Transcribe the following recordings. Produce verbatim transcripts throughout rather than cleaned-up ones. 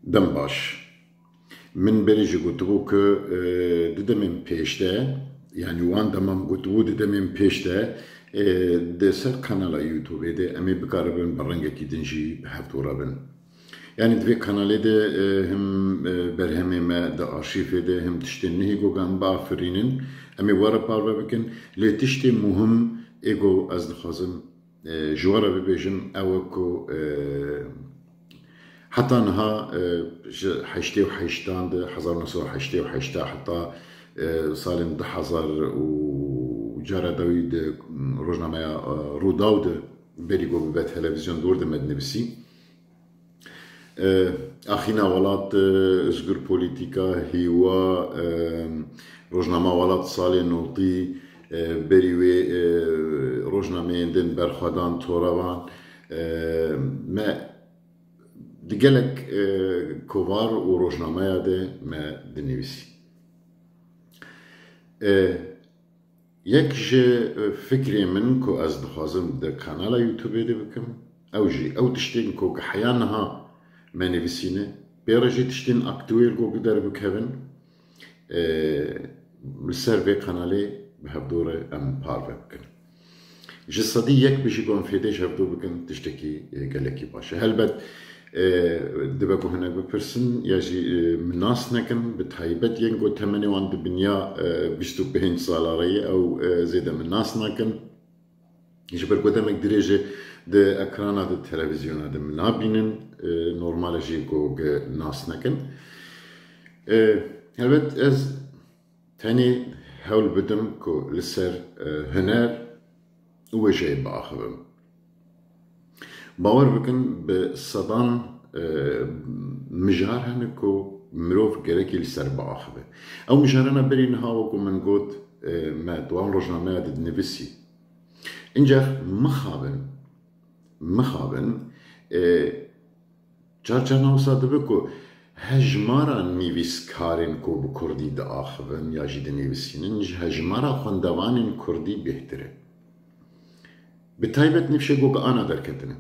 Dem baş. Min berê jî gotibû ku, e, di demên pêş de, yanî wan deman gotibû di demên pêş de, e, di ser kanala YouTubeê de em ê bikaribin bi rengekî din jî bi hev re bin. Yanî di vê kanalê de, e, him, e, berhemê me di arşîvê de, him tiştên nihê ku em biafirînin, em ê we re parve bikin. Lê tiştê muhim ê ku ez dixwazim, e, ji we re bibêjim, ew e ku, e, heta niha, e, ji heştê û heştan de, hezar û neh sed û heştê û heşt heta, e, salên du hezar û cara dawî di rojnameya, e, Rûdaw de berî ku bibe televîzyon dor de me dinivîsî. E, Axîna Welat, e, Özgür Polîtîka, Hîwa, e, Rojnama Welat, Salê Notî, e, berî wê, e, rojnameyên din, Berxwedan, Toravan, e, me di gelek, e, kovar û rojnameya de me dinivîsî. E, Yek ji, e, fikrê min ku ez dixwazim di kanala YouTubeê de bikim, ew jî ew tiştên ku gi heya niha me nivîsîne, pê re jî tiştên aktuêl ku gi derbikevin, e, li ser vê kanalê bi hevdû re em parve bikin. Ji sedî yek bijî ku em fêdê ji hevdû bikin, tiştekî, e, gelekî baş e. Helbet, e, dibe ku hinek bipirsin ya jî, e, min nas nekin, bi taybet yên ku temenê wan di binya, e, bîst û pênc sala re ye, ew, e, zêde min nas nakin. Ji ber ku demek dirêj e di ekrana, di televîzyona de min nabînin, e, normal e jî ku gi nas nekin. E, helbet ez tenê hewl bidim ku li ser, e, huner û wêjeyê biaxivim. Bawer bikin, bi sedan, e, mijar hene ku mirov gerekî li ser biaxive. Ew mijarana berî niha, wekî min got, e, me di wan rojnameya de dinivîsî. Încax mixabin, mixabin, e, Car carna wisa dibe ku hejmara nivîskarên ku bi kurdî diaxivin ya jî dinivîsînin, ji hejmara xwendevanên kurdî bêhtir e. Bi taybet nifşê ku gi ana derketine.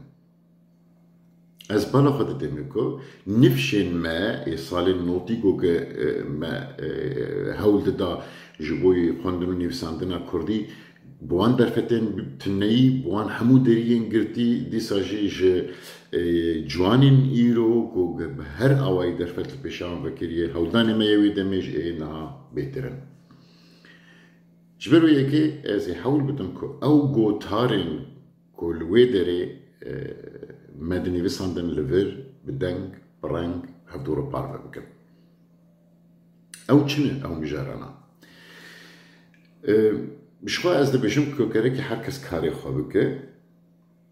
Ez bala xwe didême ku nifşên me ê salên notî ku gi, e, me, e, hewl dida ji bo xwendin û nivîsandina kurdî, bi wan derfetên tuneyî, bi wan hemû deriyên girtî, dîsa jî ji, e, ciwanên îro ku bi her awayî derfet li pêşiya wan vekiriye, hewldanê me yê wê demê ji ê niha bêtir in. Ji ber wê yekê ez ê hewl bidim ku ew gotarên ku li wê derê, e, me dinivîsandin li vir, bi deng, bi reng, hevdû re parve bikim. Ew çi ne, ew mijarana? E, ji xwe ez dibêjim ku gerekî her kes karê xwe bike.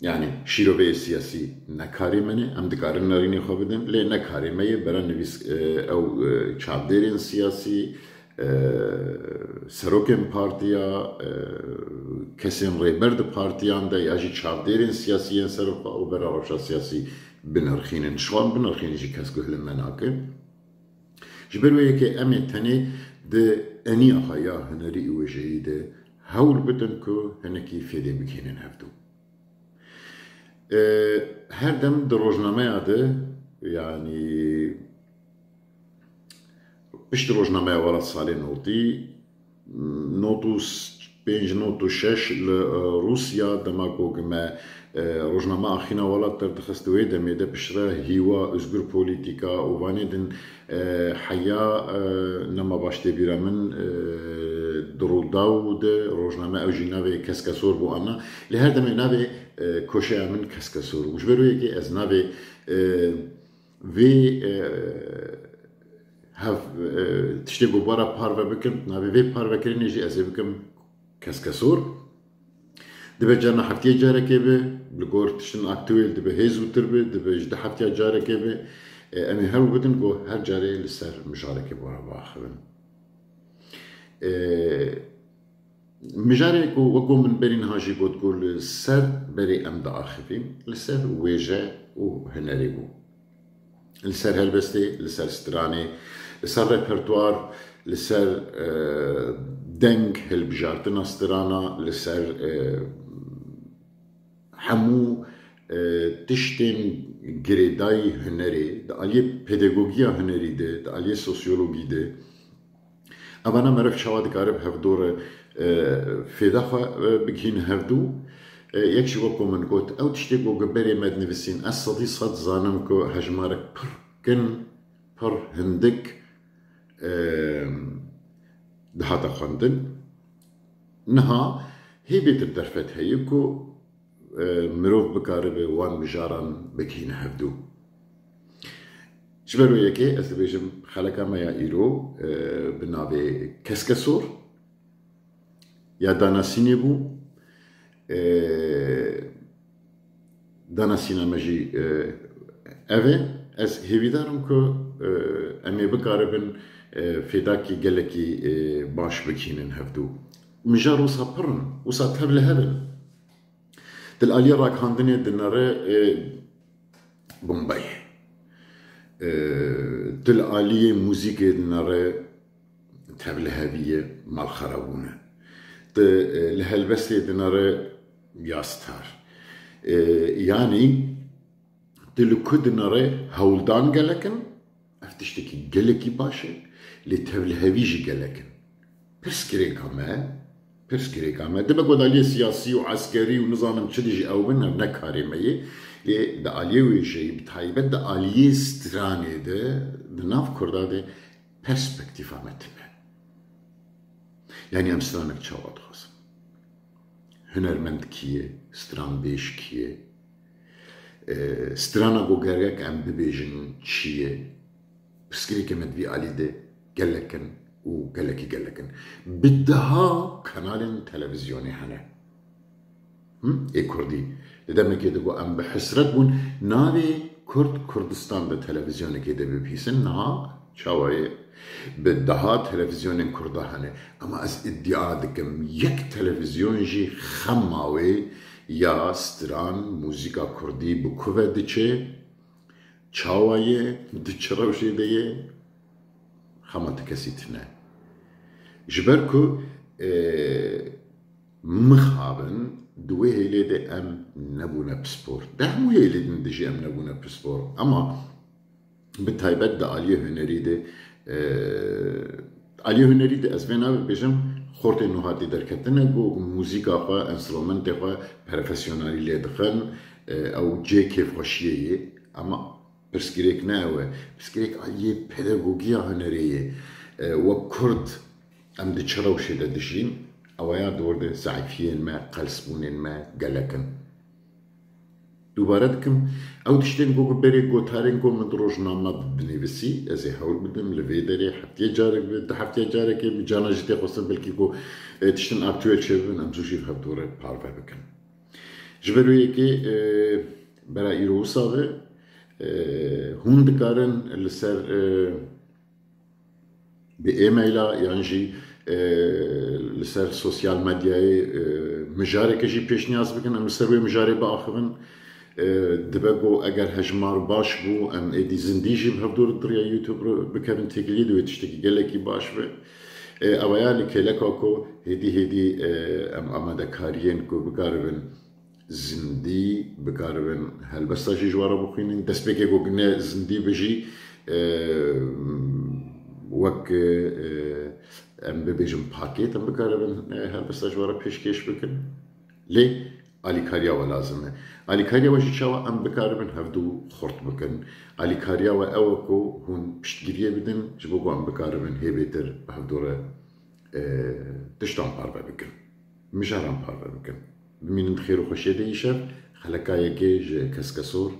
Yanî şîroveyê siyasî ne karê me ne, em dikarin nerînê xwe bidin, lê ne karê me ye, bera nivîs, e, ew, e, çavdêrên siyasî, e, serokên partiya, e, kesên rêber di partiyan de ya jî çavdêrên siyasî yên ser xwe û bera rewşa siyasî binirxînin. Ji wan binirxînin jî kes guh li me nake. Ji ber wê yekê em ê tenê di eniya xwe ya hunerî û wêjeyî de hewl bidin ku hinekî fêdê bigihînin hevdû. E, her dem di rojnameya de, yanî pişt rojnameya Welat salê notî, not û pênc not û şeş li, e, Rûsya, dema ku me, e, rojname Axîna Welat derdixist, wê demê de piştre Hîwa, Özgür Polîtîka û vanê din, e, heya, e, nema baş tê bîra min, e, di Rûdaw de rojname, ew jî navê Keskesor bû ana. Lê her demê navê, e, koşeya min Keskesor bû. Ji ber wê yekê ez navê, e, vê, e, hev, e, tiştê ku bara parve bikim, navê vê parvekirinê jî ez ê bikim Keskesor. Dibe carna heftiyê carekê be, li gor tiştin aktuêl dibe hê zûtir be, dibe ji du heftiya carekê be. E, em ê hewl bidin ku her carê li ser mijarekê bara biaxivin. E, Mijarê ku wekî min berî niha jî got ku li ser berê em diaxivîn, li ser wêje û hunerê bû. Li ser helbestê, li ser stranê, li ser repertuar, li ser, e, deng, hilbijartina strana, li ser, e, hemû, e, tiştên girêdayî hunerê, di aliyê pedagogiya hunerî de, di aliyê sosyologî de, evana meriv çawa dikare bi hevdû re, e, fêda xwe, e, bigihîne hevdû. E, yek jî wek ku min got, ew tiştê ku berê me dinivîsîn, ez sedî sed zanim ku hejmarek pir kin, pir hindik, e, dihate xwendin. Niha hê bêtir derfet heye ku, e, mirov bikaribe wan mijaran bigihîne hevdû. Ji ber wê yekê ez dibêjim xeleka me ya îro, e, bi navê Keskesor ya danasînê bû. E, danasîna me jî, e, ev e. Ez hêvîdar im ku, e, em ê bikaribin, e, fêdakî gelekî, e, baş bikînin hevdû. Mijar wisa pir in, wisa tev li hev in. Di li aliyê ragihandinê dinere, e, Bombayê. E, di li aliyê muzîkê dinere tevlihevî ye, malxerabûn e. Di, e, li helbestê dinere ya star. E, yanî di li ku dinere hewldan gelek in, ev tiştekî gelekî baş e, lê tevlihevî jî gelek in. Pirsgirêka me, pirsgirêka me, dibe ku di aliyê siyasî û eskerî û nizanim çi dijî ew bin, ev ne karê me ye. Lê di aliyê wêjeyî, bi taybet di aliyê stranê de, di nav Kurda de perspektîfa me tune. Yanî em stranek çawa dixwazin? Hunermend kî ye? Stranbêj kî ye? E, strana ku gerek em bibêjin çi ye? Pirsgirêkê me di vî alî de gelek in û gelekî gelek in. Bi deha kanalên televîzyonê hene. Him? Ê kurdî. Di demekê de ku em bi hesret bûn, navê Kurd Kurdistan di televîzyonekê de bibihîsin, niha çawa ye? Bi deha televîzyonên Kurda hene. Ama ez îdia dikim, yek televîzyon jî xema wê ya stran, muzîka kurdî bi ku ve diçe, çawa ye, di çi rewşê de ye, xema ti kesî tune. Ji ber ku, e, mixabin di wê hêlê de em nebûne pispor. Di hemû hêlê din de jî em nebûne pispor. Ama bi taybet di aliyê hunerî de, e, aliyê hunerî de ez vê navê bêjim, xortê nû hatî derketine, ku muzîka xwe, enstrumentê xwe profesyonelî lê dixin, e, ew cihê kêfxweşiyê ye. Ama pirsgirêk ne ew e. Pirsgirêk aliyê pedagogiya hunerê ye. E, wek Kurd em di çi rewşê de dijîn? Ew ya di wir de zeîfiyên me, qelsbûnên me gelek in. Dubare dikim, ew tiştên ku bi berê gotarên ku min di rojname de dinivîsî, ez ê hewl bidim li vê derê heftiyê carek bi, di heftiyê carekê bi cana jî tê xwestin belkî ku, e, tiştên aktuel çêbibin, em zû jî bi hevdû re parve bikin. Ji ber wê yekê, e, bera îro wisa be, e, hûn dikarin li ser, e, bi e-maila yan jî, e, li ser sosyal medyayê, e, mijareke jî pêşniyaz bikin, em li ser wê mijarê biaxivin. E, dibe ku eger hejmar baş bû, em êdî zindî jî bi hevdû di riya YouTube re bikevin têkiliyê, divê tiştekî gelekî baş be. E, ew ya li kêleka ku hêdî hêdî, e, em amadekariyên ku bikaribin zindî, bikaribin helbesta jî ji we re bixwînin. Destpêkê ku ne zindî be jî, e, wek, e, em bibêjin pakêt, em bikaribin, e, helbesta ji we re pêşkêş bikin. Lê alîkariya we lazim e. Alîkariya we jî çawa em bikaribin hevdû xurt bikin? Alîkariya we ew e ku hûn piştgiriyê bidin, ji bo ku em bikaribin hê bêtir bi hevdû re, e, tiştan parve bikin. Mijaran parve bikin. Bimînin di xêr û xweşiyê de, îşev xeleka yekê ji Keskesor,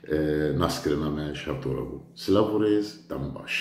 e, naskirina me ji hevdû re bû. Silav û rêz, dem baş.